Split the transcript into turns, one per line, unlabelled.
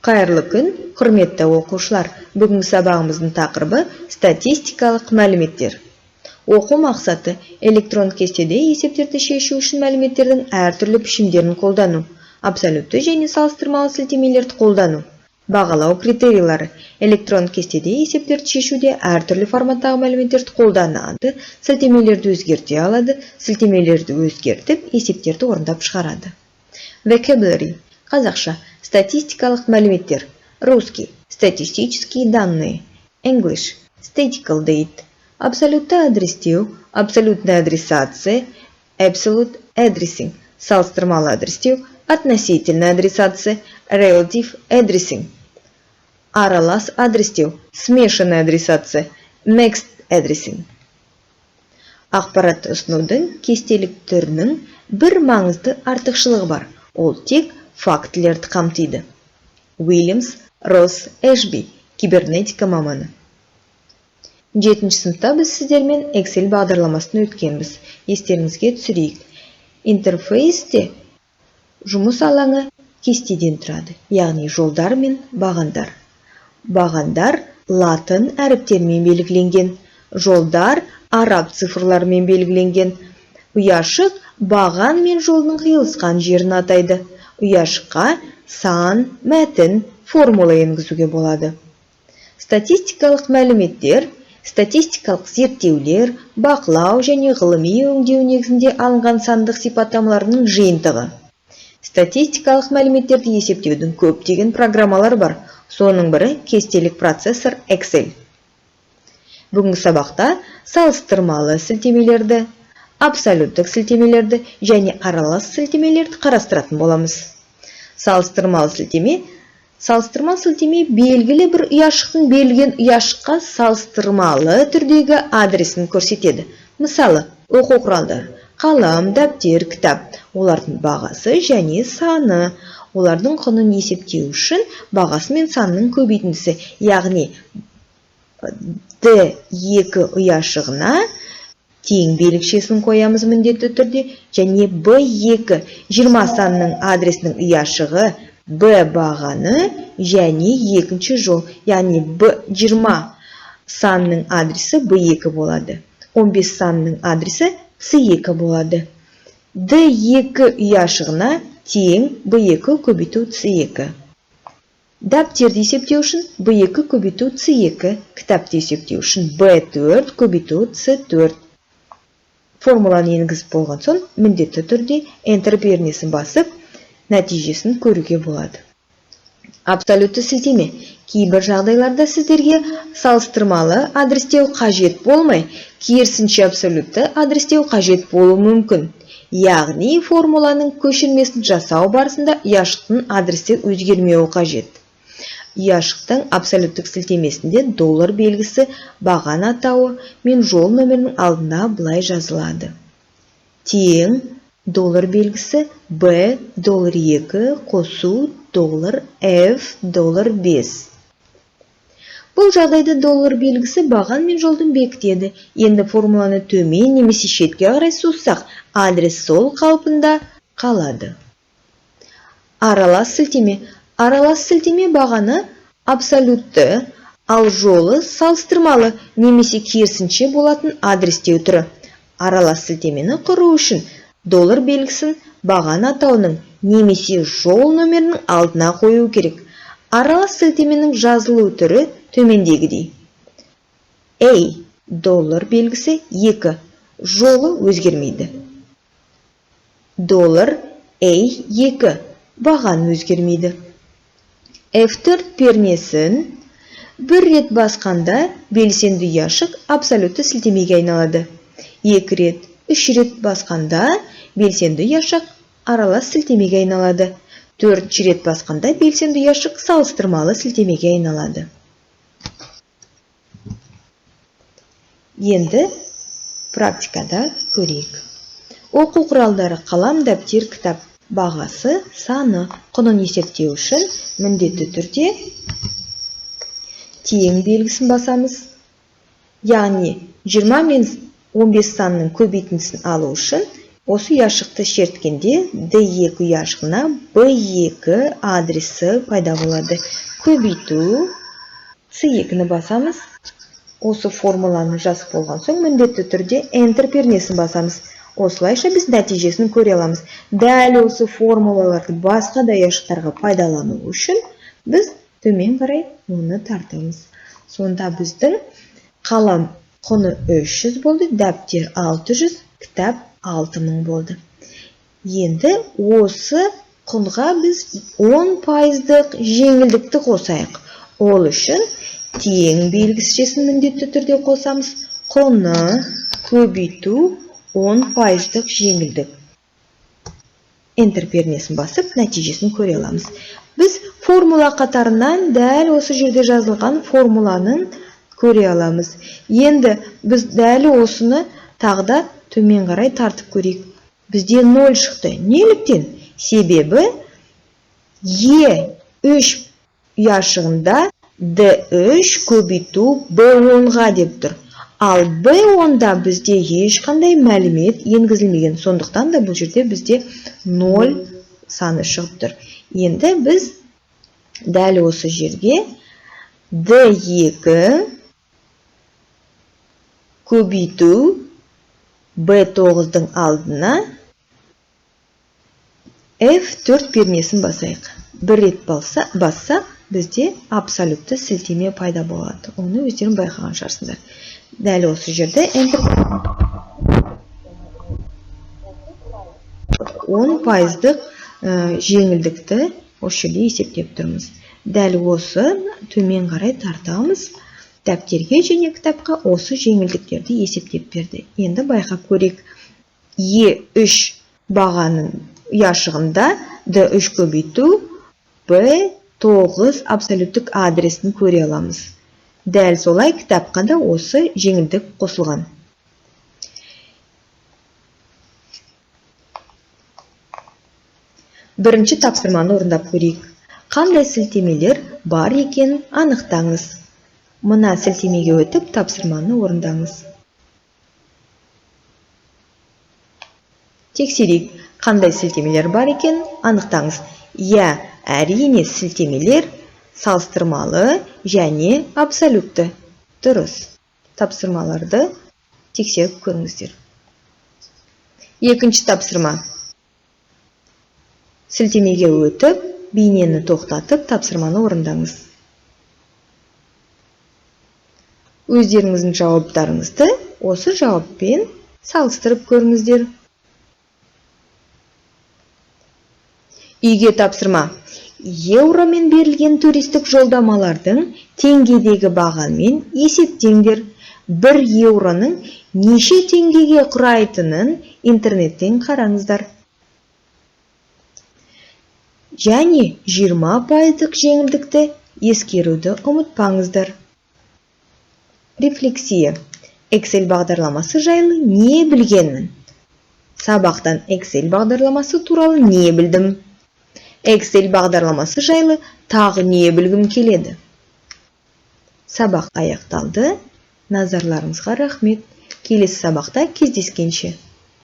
Қайырлы күн, құрметті оқушылар! Бүгінгі сабағымыздың тақырыбы статистикалық мәліметтер. Оқу мақсаты: электрон кестеде есептерді шешу үшін мәліметтердің әртүрлі пішімдерін қолдану, абсолютті және салыстырмалы сілтемелерді қолдану. Бағалау критерийлері: электрон кестеде есептерді шешуде әртүрлі форматтағы мәліметтерді қолданады, сілтемелерді өзгерте алады, сілтемелерді өзгертіп, есептерді орындап шығарады. Vocabulary. Қазақша: статистикалық мәліметтер, русский: статистические данные, English: statistical data, абсолютті адрестеу, абсолютная адресация, absolute addressing, салыстырмалы адрестеу, относительная адресация, relative addressing, аралас адрестеу, смешанная адресация, mixed addressing. Ақпаратты ұсынудың кестелік түрінің бір маңызды артықшылығы бар: ол тек фактілерді қамтиды. Уильямс Росс Эшби, кибернетика маманы. Жетінші сыныпта біз сіздермен Excel бағдарламасын өткенбіз. Естеріңізге түсірейік. Интерфейсте жұмыс алаңы кестеден тұрады, яғни жолдар мен бағандар. Бағандар латын әріптерімен белгіленген, жолдар араб цифрларымен белгіленген. Ұяшық баған мен жолдың қиылысқан жерін атайды. Ұяшыққа сан, мәтін, формула енгізуге болады. Статистикалық мәліметтер – статистикалық зерттеулер, бақылау және ғылыми өңдеу негізінде алынған сандық сипаттамалардың жиынтығы. Статистикалық мәліметтерді есептеудің көптеген программалары бар. Соның бірі – кестелік процессор Excel. Бүгінгі сабақта салыстырмалы сілтемелерді, абсолюттік сілтемелерді және аралас сілтемелерді қарастыратын боламыз. Салыстырмалы сілтеме. Салыстырма сілтеме – белгілі бір ұяшықтың берілген ұяшыққа салыстырмалы түрдегі адресін көрсетеді. Мысалы, оқу құралдары: қалам, дәптер, кітап, олардың бағасы және саны. Олардың құнын есептеу үшін бағасы мен санының көбейтіндісі, яғни D2 ұяшығына тең белгішесін қоямыз міндетті түрде және B2, 20 санының адресінің ұяшығы, B бағаны және екінші жол, яғни B20 санының адресі B2 болады, 15 санының адресі C2 болады. D2 ұяшығына тең B2 көбейту C2. Дәптерді есептеу үшін B2 көбейту C2, кітапты есептеу үшін B4 көбейту C4. Формуланы енгізіп болған соң, міндетті түрде Enter пернесін басып, нәтижесін көруге болады. Абсолютті сілтеме. Кейбір жағдайларда сіздерге салыстырмалы адрестеу қажет болмай, керісінше, абсолютті адрестеу қажет болуы мүмкін, яғни формуланың көшірмесін жасау барысында ұяшықтың адресі өзгермеуі қажет. Ұяшықтың абсолюттік сілтемесінде доллар белгісі баған атауы мен жол нөмірінің алдында былай жазылады: тең доллар белгісі B доллар 2 қосу доллар F доллар 5. Бұл жағдайда доллар белгісі баған мен жолды бекітеді. Енді формуланы төмен немесе шетке қарай созсақ, адрес сол қалпында қалады. Аралас сілтеме. Аралас сілтеме – бағаны абсолютті, ал жолы салыстырмалы немесе керісінше болатын адрестеу түрі. Аралас сілтемені құру үшін доллар белгісін баған атауының немесе жол нөмірінің алдына қою керек. Аралас сілтеменің жазылу түрі төмендегідей: A доллар белгісі 2, жолы өзгермейді, доллар A 2, баған өзгермейді. F4 пернесін бір рет басқанда белсенді ұяшық абсолютті сілтемеге айналады. Екі рет, үш рет басқанда белсенді ұяшық аралас сілтемеге айналады. Төртінші рет басқанда белсенді ұяшық салыстырмалы сілтемеге айналады. Енді практикада көрейік. Оқу құралдары: қалам, дәптер, кітап, бағасы, саны. Құнын есептеу үшін міндетті түрде тең белгісін басамыз, яғни 20 мен 15 санының көбейтіндісін алу үшін Осы ұяшықты шерткенде D2 ұяшығына B2 адресі пайда болады. Көбейту C2-ні басамыз. Осы формуланы жазып болған соң міндетті түрде Enter пернесін басамыз. Осылайша біз нәтижесін көре аламыз. Дәл осы формулаларды басқа да ұяшықтарға пайдалану үшін біз төмен қарай оны тартамыз. Сонда біздің қалам құны 300 болды, дәптер 600, кітап 6000 болды. Енді осы құнға біз 10% жеңілдікті қосайық. Ол үшін тең белгісшесін міндетті түрде қосамыз. Құны көбейту 10% жеңілдік. Enter пернесін басып, нәтижесін көре аламыз. Біз формула қатарынан дәл осы жерде жазылған формуланың көре аламыз. Енді біз дәл осыны тағы да төмен қарай тартып көрейік. Бізде 0 шықты. Неліктен? Себебі Е3 ұяшығында D3 көбейту B10-ға деп тұр. Ал B10-да бізде ешқандай мәлімет енгізілмеген. Сондықтан да бұл жерде бізде 0 саны шығып тұр. Енді біз дәл осы жерге D2 көбейту B9-дың алдына F4 пернесін басайық. Бір рет бассақ, бізде абсолютті сілтеме пайда болады. Оны өздерің байқаған шығарсыңдар. Дәл осы жерде Enter 10% жеңілдікті осы жерде есептеп тұрмыз. Дәл осы төмен қарай тартамыз. Дәптерге және кітапқа осы жеңілдіктерді есептеп берді. Енді байқап көрейік. Е3 бағаның ұяшығында D3 көбейту B9 абсолюттік адресін көре аламыз. Дәл солай кітапқа да осы жеңілдік қосылған. Бірінші тапсырманы орындап көрейік. Қандай сілтемелер бар екенін анықтаңыз. Мына сілтемеге өтіп тапсырманы орындаңыз. Тексерейік, қандай сілтемелер бар екенін анықтаңыз. Иә, әрине сілтемелер салыстырмалы және абсолютті. Дұрыс. Тапсырмаларды тексеріп көріңіздер. Екінші тапсырма. Сілтемеге өтіп, бейнені тоқтатып, тапсырманы орындаңыз. Өздеріңіздің жауаптарыңызды осы жауаппен салыстырып көріңіздер. Үйге тапсырма. Еуромен берілген туристік жолдамалардың теңгедегі бағамен есептеңдер. 1 еуроның неше теңгеге құрайтынын интернеттен қараңыздар. Және 20% жеңілдікті ескеруді ұмытпаңыздар. Рефлексия. Excel бағдарламасы жайлы не білгенмін? Сабақтан Excel бағдарламасы туралы не білдім? Excel бағдарламасы жайлы тағы не білгім келеді? Сабақ аяқталды. Назарларыңызға рахмет. Келесі сабақта кездескенше.